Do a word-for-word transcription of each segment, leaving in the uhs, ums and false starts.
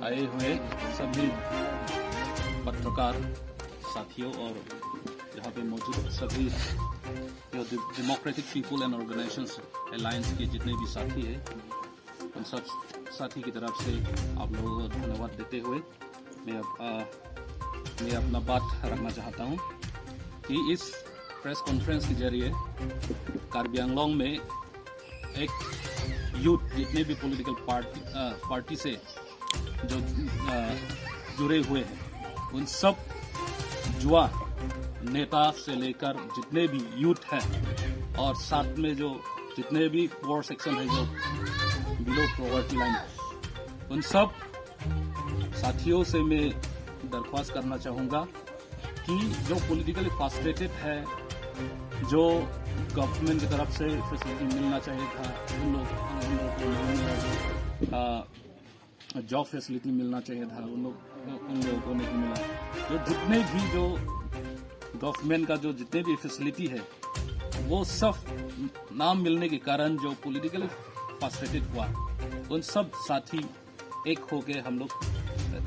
आए हुए सभी पत्रकार साथियों और यहाँ पे मौजूद सभी जो democratic people and organisations alliance के जितने भी साथी हैं, उन सब साथी की तरफ से आप लोगों को धन्यवाद देते हुए मैं अप-, अ, मैं अपना बात रखना चाहता हूँ कि इस प्रेस कॉन्फ्रेंस के जरिए कार्बी आंगलोंग में एक यूथ जितने भी पॉलिटिकल पार्टी, अ, पार्टी से जो, अ, जुड़े हुए हैं, उन सब युवा नेता से लेकर जितने भी यूथ हैं और साथ में जो जितने भी पुअर सेक्शन है, जो बिलो पॉवर्टी लाइन, उन सब साथियों से मैं दरख्वास्त करना चाहूँगा कि जो पॉलिटिकली फ्रस्ट्रेटेड है, जो गवर्नमेंट की तरफ से फैसिलिटी मिलना चाहिए था, उन लोग उन लोगों को नहीं मिला, अ, जॉब फैसिलिटी मिलना चाहिए था, उन लोग उन लोगों को नहीं मिला। जो जितने भी जो गवर्नमेंट का जो जितने भी फैसिलिटी है, वो सब ना मिलने के कारण जो पॉलिटिकली फ्रस्ट्रेटेड हुआ, उन सब साथी एक होके हम लोग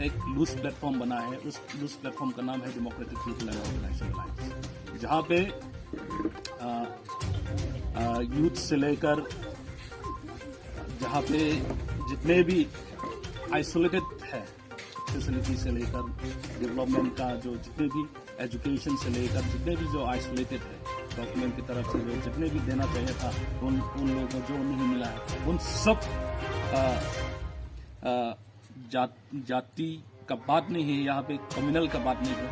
एक लूज प्लेटफॉर्म बना है। उस लूज प्लेटफॉर्म का नाम है democratic people and organisation alliance, जहाँ पे यूथ से लेकर, जहाँ पे जितने भी आइसोलेटेड है, फैसिलिटी से लेकर डेवलपमेंट का जो जितने भी एजुकेशन से लेकर जितने भी जो आइसोलेटेड है, गवर्नमेंट की तरफ से जो जितने भी देना चाहिए था, उन उन लोगों को जो नहीं मिला है, उन सब, अ, अ, जात जाति का बात नहीं है, यहाँ पे कम्युनल का बात नहीं है।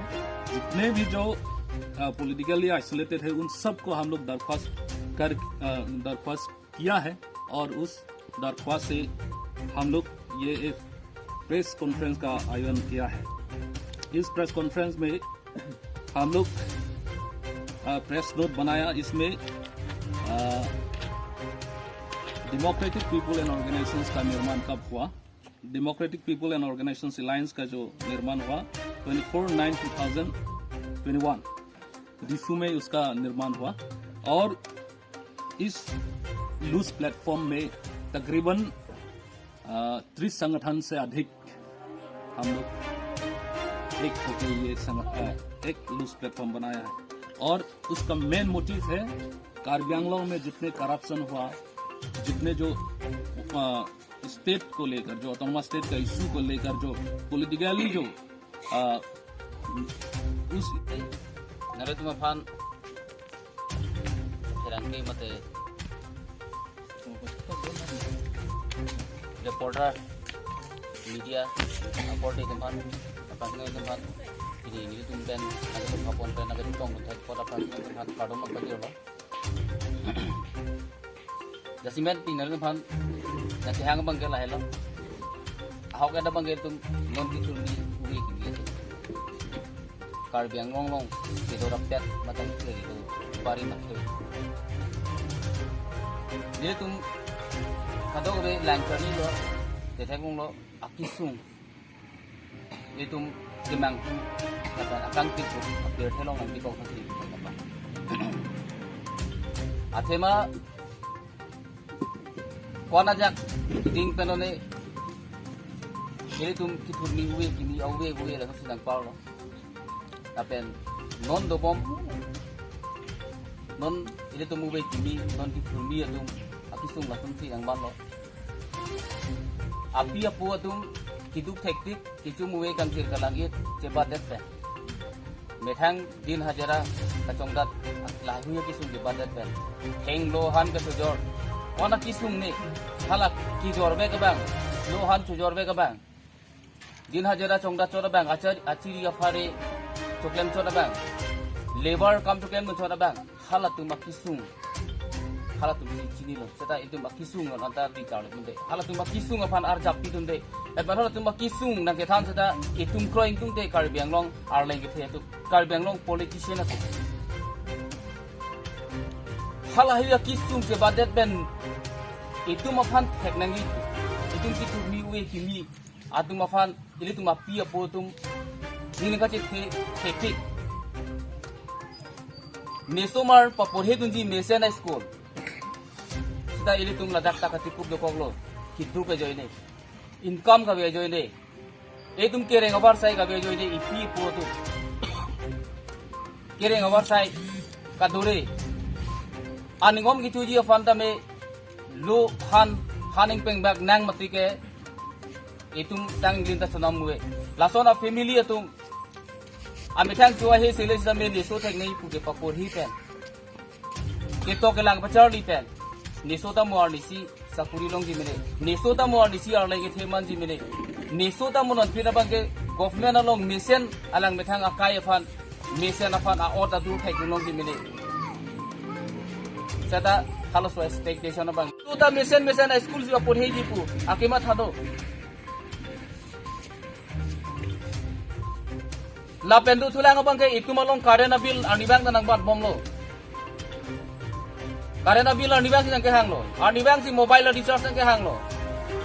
जितने भी जो पॉलिटिकली आइसोलेटेड है, उन सबको हम लोग दरख्वास्त कर अ, दरख्वास्त किया है और उस दरख्वास्त से हम लोग ये एक प्रेस कॉन्फ्रेंस का आयोजन किया है। इस प्रेस कॉन्फ्रेंस में हम लोग प्रेस नोट बनाया। इसमें डेमोक्रेटिक पीपल एंड ऑर्गेनाइजेशंस का निर्माण कब हुआ, democratic people and organisations alliance का जो निर्माण हुआ twenty four nine two thousand twenty one, Diphu में उसका निर्माण हुआ और इस लूज प्लेटफॉर्म में तकरीबन तीस संगठन से अधिक हम लोग एक होकर ये संग, अ, एक लूज प्लेटफॉर्म बनाया है। और उसका मेन मोटिव है कार्बी आंगलोंग में जितने करप्शन हुआ, जितने जो स्टेट को लेकर, जो ऑटोनोमस स्टेट का इशू को लेकर जो पॉलिटिकली जो अ, उस nangtum aphan pherangke mate reporter, media, aporte atum aphan, aphan nangtum aphan, ini ini tum pen, nangtum aphan pen, nangtum tong tum thek, aphan nangtum aphan kardom nangpajirlo. Jasemet pini nangtum aphan nangkehang abang ke lahelo. Ahok ada abang ke itum non kethurni ove kimi ase. Karbi Anglong along kedo rapet matang ke itum bari mathe. Ilitum kadokave langcharlilo, ketheklonglo, akesung. Itum kemang tu kata akang tu apir thelong nangkekok pasi apa. Athema ko-an ajak ding pen lone ilitum kethurni ove kimi ove ove lason si nangparlo. Lapen non dobom, non ilitum ove kimi, non kethurni atum akesung lasonsi nangvanlo. Api apo atum keduk thektik, kecho ove kangchir kalang-it chebadet pen, methang din hajira kachongdat lahai akesung chebadet pen, heng lohan kachojor, ko-an akesung ne, hala kejor ave abang, lohan chojor ave abang, din hajira chongdat chot abang, achar-, achiri aphare choklem chot abang, labour kam choklem chot abang, halatum akesung, halatum si chinilo. Seta itum akesung non anta di kar tunde. Halatum akesung aphan arjap pi tunde. Lapen halatum akesung nangkethan seta itum kroi tunde Karbi Anglong arleng kethe atum, Karbi Anglong politician atum. Hala hei akesung chebadet pen itum aphan thek nangji, itum kethurni ove kimi atum aphan, ilitum api apo atum ning kachethe thepik. Nesomar paporhe dunji mesen a-school. Seta ilitum ladak ta katikup dokoklo. Keduk ajoine, income kave ajoine, Itum kereng avarsai kave ajoine ipi ipo atum kereng avarsai kadure. Aning om kichuji aphan tame lo han, han ingpeng bak nang mati ke itum tang lin ta chonam muve. Lason a family atum amethang chua he sele same neso thek nei pu ke paporhi pen, ketok kelang pacharli pen, neso ta mo arnisi sakuri longji mene, neso ta mo arnisi arleng kethe manji mene, neso ta mo non phin abang ke government along mesen alang methang akai aphan, mesen aphan a-ot adur thek longji mene. Seta halaso expectation abang. Neso ta mesen mesen a school si apor heji pu akematha do. Lapen dothulang abang ke itum along current abill arnivang ta nangbat bomlo. Current abill arnivang si nangkehanglo. Arnivang si mobile recharge nangkehanglo.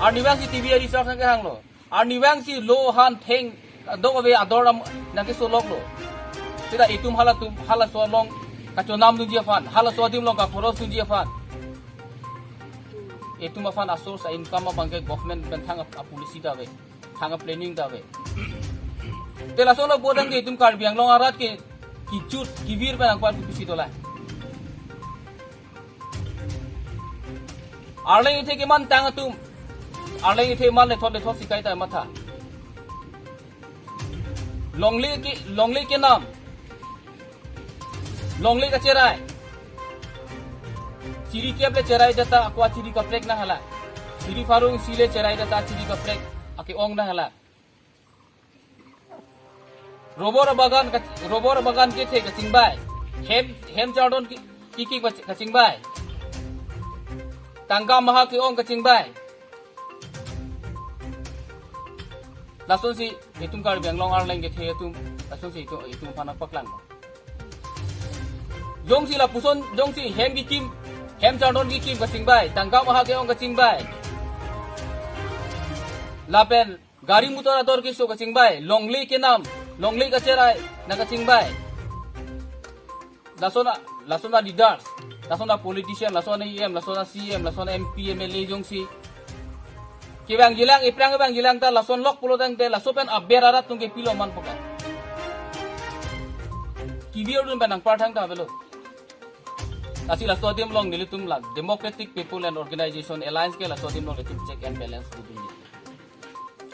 Arnivang si T V recharge nangkehanglo. Arnivang si lo han theng dok ave ador ram nangkesoloklo. Seta itum halatum halaso along kachonam dunji aphan, halaso adim along kakhoros dunji aphan, itum aphan a-source a-income abang ke government pen thang a-, a-policy ta ave, thang a-planning ta ave. Te laso lo bodang ke itum Karbi Anglong arat ke kichut kivir pen angkwa tu pisi dola. Arleng kethe keman tang atum, arleng kethe man lethot lethot si kaita matha. Longle ke, longle kenam, longle kacherai. Chiri kep le cherai data akwa chiri kaprek nang hala. Chiri pharo isi le cherai data chiri kaprek ake-ong nang hala. Robor bagan ka, robor bagan kethe kachingbai. Hem, hem chardon ki, ki, ki kachingbai. Tangka maha ke-ong kachingbai. Lasonsi itum Karbi Anglong arleng kethe atum, lasonsi itum, itum aphan paklang. Jongsi lapuson, jongsi hem kikim, hem chardon kikim kachingbai, tangka maha ke-ong kachingbai. Lapen gari motor ador keso kachingbai, longle kenam, longle kacherai nang kachingbai. Lason a, lason a leaders, lason a politician, lason a E M, lason a C E M, lason a M P, M L A jongsi kevang jilang, ephrang kevang jilang ta lason lok pulo tangte laso pen aber arat atum ke pilo man pokai. Kivir dun pen nangparthang ta avelo. Lasi laso adim along nelitum la Democratic People and Organization Alliance ke laso adim along nelitum check and balance dun.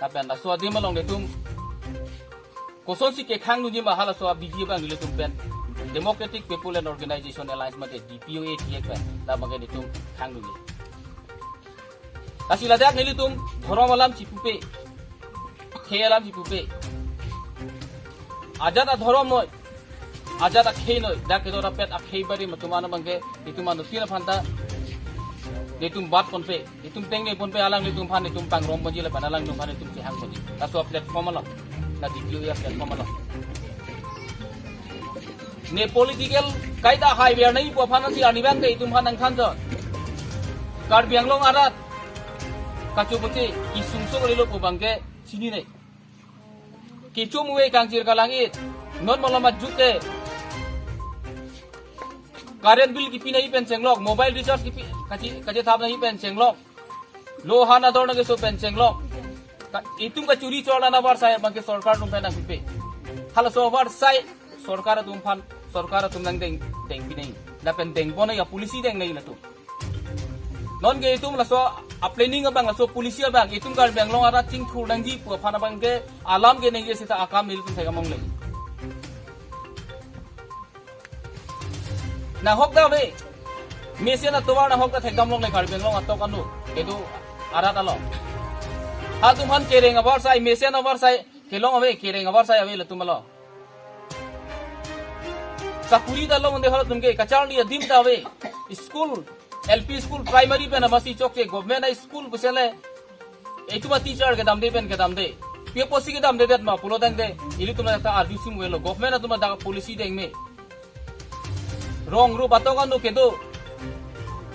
Lapen laso adim along nelitum kosonsi kekhang dunji ma halaso abidi abang nelitum pen Democratic People and Organization Alliance mate D P O A T A pen labang ke nelitum khang dunji. Lasi ladak nelitum dhorom alam chipupe, khei alam chipupe. Ajat adhorom noi, ajat akhei noi, dak kedo rapet akhei bari matuman abang ke itum anutin aphan ta itum bat ponpe, itum tengne ponpe, alanglitum aphan itum pangrum ponji lapen alanglitum aphan itum chehang ponji. Laso platform along, la D P O A platform along. Ne political kaita hai biar nai pu aphan si arnivang ke itum aphan nangthanjon. Karbi Anglong arat kachoboche kisungso kalilo pu abang ke chinine. Kecho muve kangchir kalang-it. Non malom ajuk ke current bill kipi nai pen chenglok, mobile recharge kipi, kachi, kachethap nai pen chenglok. Lo han ador nangkeso pen chenglok. Ka, itum kachuri chorla avarsai abang ke sorkar atum pen nangpipe. Halaso avarsai sorkar atum aphan, sorkar atum nangdeng, dengpi nai. Lapen dengpon nai, a-policy deng nai latum. Non ke itum laso a-planning abang, laso policy abang itum Karbi Anglong arat chingthur nangji pu aphan abang ke alam keningje seta akam nelitum thekdam longle. Nanghok ta ave. Mesen atovar nanghok ta thekdam longle Karbi Anglong atok anu. Kedo arat along. Halatum aphan kereng avarsai, mesen avarsai kelong ave, kereng avarsai ave latum along. Sakuri ta longle halatum ke, kacharli adim ta ave. School, L P school, primary pen amasi chokche, government a school pusele. Itum a-teacher kedamde pen kedamde. Pi apotsi kedamdedet ma pulo tangte, ilitum ta arju sim avelo. Government atum ta policy dengme. Rong ru batok anu kedo.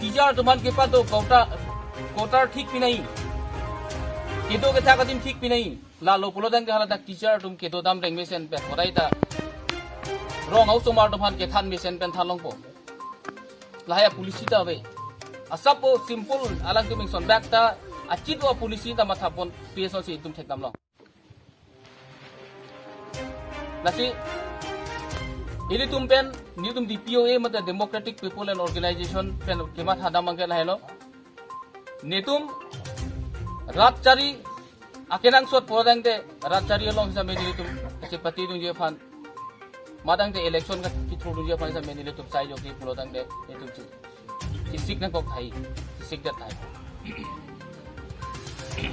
Teacher atum aphan kepado quota, quota thik pi nai. Kedo kethak adim thik pi nai. Lalo pulo tangte hala dak teacher atum kedo dam reng mesen pen horai ta rong a-osomar atum aphan kethan mesen pen than longpo. Lahai a-policy ta ave. Asap po simple alangtum ingson bak ta achit a-policy ta matha ponpe asonsi itum thekdam long. Lasi ilitum pen, nelitum D P O A mate Democratic People and Organization pen kematha dam abangke lahelo. Netum rat chari akenangsot pulotangte, rat chari along same nelitum kachepatedunji aphan, matangte election kachethurdunji aphan same nelitum saijokji pulotangte netum si, sisik nangkok thai, sisik det thai.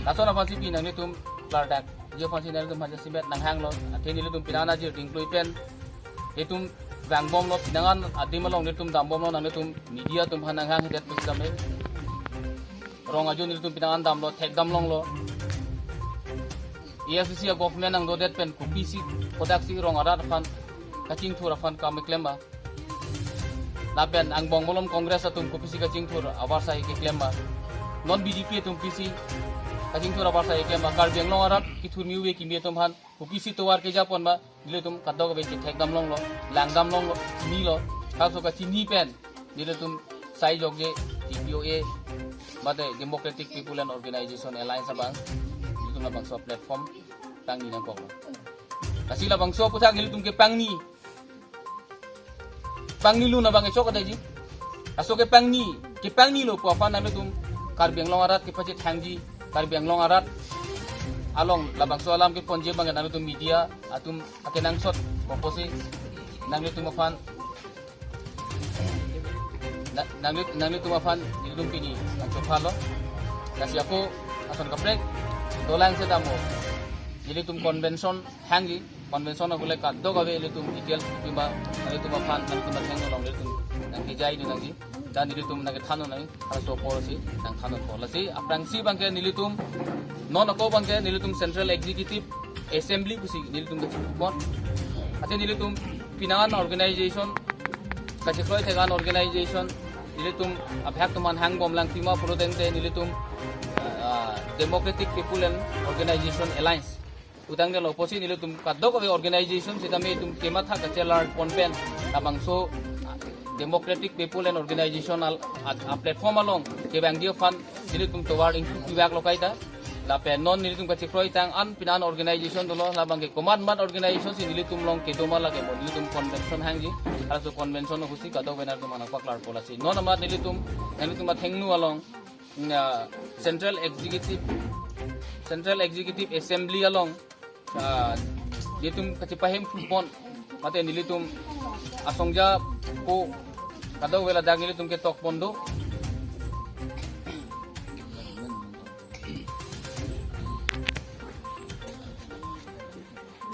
Lason aphansi pi nanglitum klardak ji aphansi nanglitum aphan jasemet nanghanglo. Athe nelitum pinana jir dingklui pen netum vangbomlo, pinangan adim along netum dambomlo, nanglitum media atum aphan nanghanghedet pusitame. Rong ajo nelitum pinangan damlo, thekdam longlo. A I C C a government nangdodet pen kopisi kodaksi rong arat aphan kachingthur aphan kam keklem ma? Lapen angbong malom Congress atum kopisi kachingthur avarsai keklem ma? Non B J P atum pisi kachingthur avarsai keklem ma? Karbi Anglong arat kethurmi ove kimi atum aphan kopisi tovar kejapon ma? Nelitum kadokave chethekdam longlo, langdam longlo, chinilo. Halaso kachinine pen nelitum saijokji D P O A mate Democratic People and Organization Alliance abang, nelitum labangso platform pangni nangkoklo. Lasi labangso aputhak nelitum kepangni, pangnilun abang echok adaji. Laso kepangni, kepangnilo pu aphan nanglitum Karbi Anglong arat kepachethangji, Karbi Anglong arat along labangso alam keponji abang nanglitum media atum akenangsot koposi nanglitum aphan, na-, nanglit-, nanglitum aphan nelitum pini nangchophalo. Lasi ako ason kaprek dolang seta mo nelitum convention hangji, convention ahut le kadokave ilitum details pima, nanglitum aphan, nanglitum athengno along ilitum nangkejaidun nangji, dan ilitum nangkethandun nangji, halaso apor si nangthandunpo. Lasi aphrangsi abangke nelitum, non ako abangke nelitum Central Executive Assembly pusi nelitum kachipon. Athe nelitum pinangan organization, kachikroi thekan organization, nelitum abhak tuman hangbom lang pima pulotangte nelitum, ah, Democratic People and Organization Alliance. Utang delo pusi nelitum kadokave organization sitame itum kematha kachelar pon pen labangso, ah, Democratic People and Organization al-, a, a platform along kevangji aphan nelitum tovar ingkuk pivaklo kaita. Lapen non nelitum kachikroi tang an pinangan organization dolo, labangke komat mat organization si nelitum along kedo ma lake mo nelitum convention hangji. Halaso convention ahut si kadokave nanglitum aphan nangpaklarpo. Lasi non amat nelitum, nelitum athengno along, na, Central Executive, Central Executive Assembly along, ah, nelitum kachipahem pon, mate nelitum asongja ko kadokave ladak nelitum ketok pon do.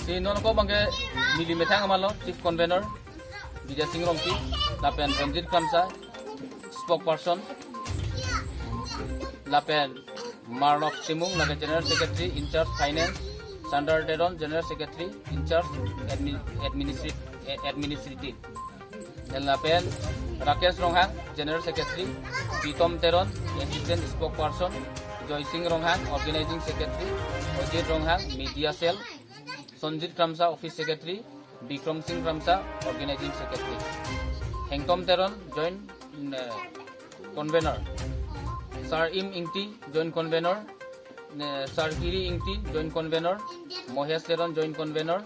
Si non ako abangke neli methang amatlo, Chief Convener Bijay Singh Rongpi, lapen Ranjit Kramsa, Spokesperson, lapen Marnok Timung, lapen General Secretary in charge Finance, Sundar Teron, General Secretary in charge Admi-, Administri-, eh, Administrative. Lapen Rakesh Ronghang, General Secretary, Pritom Teron, Assistant Spokesperson, Joy Singh Ronghang, Organizing Secretary, Ojit Ronghang, Media Cell, Sanjit Kramsa, Office Secretary, Bikram Singh Kramsa, Organizing Secretary, Hengtom Teron, Joint, eh, Convener, Sar Im Ingti, Joint Convener, ne, Sarkiri Ingti, Joint Convener, Mohesh Teron, Joint Convener,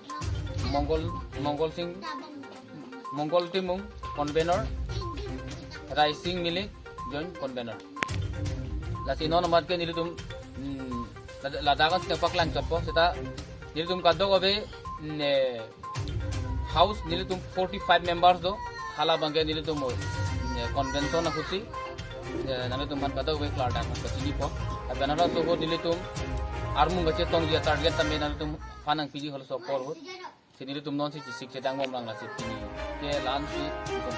Mongol, Mongol Singh, Mongol Timung, Convener, Rai Singh Milik, Joint Convener. Lasi non amat ke nelitum, hmm, lad-, ladak an sita paklang chotpo, sita nelitum kadokave, ne, House nelitum forty-five members do, hala abangke nelitum mo, ne, convention ahut si, ne, nanglitum aphan kadokave klardak kachinipo. Lapen halaso ahut nelitum armung kachetongji a target tame nanglitum aphan nangpiji halaso apor ahut. Si nelitum non si chesik chedang bom lang lasi pini ke la-an si nelitum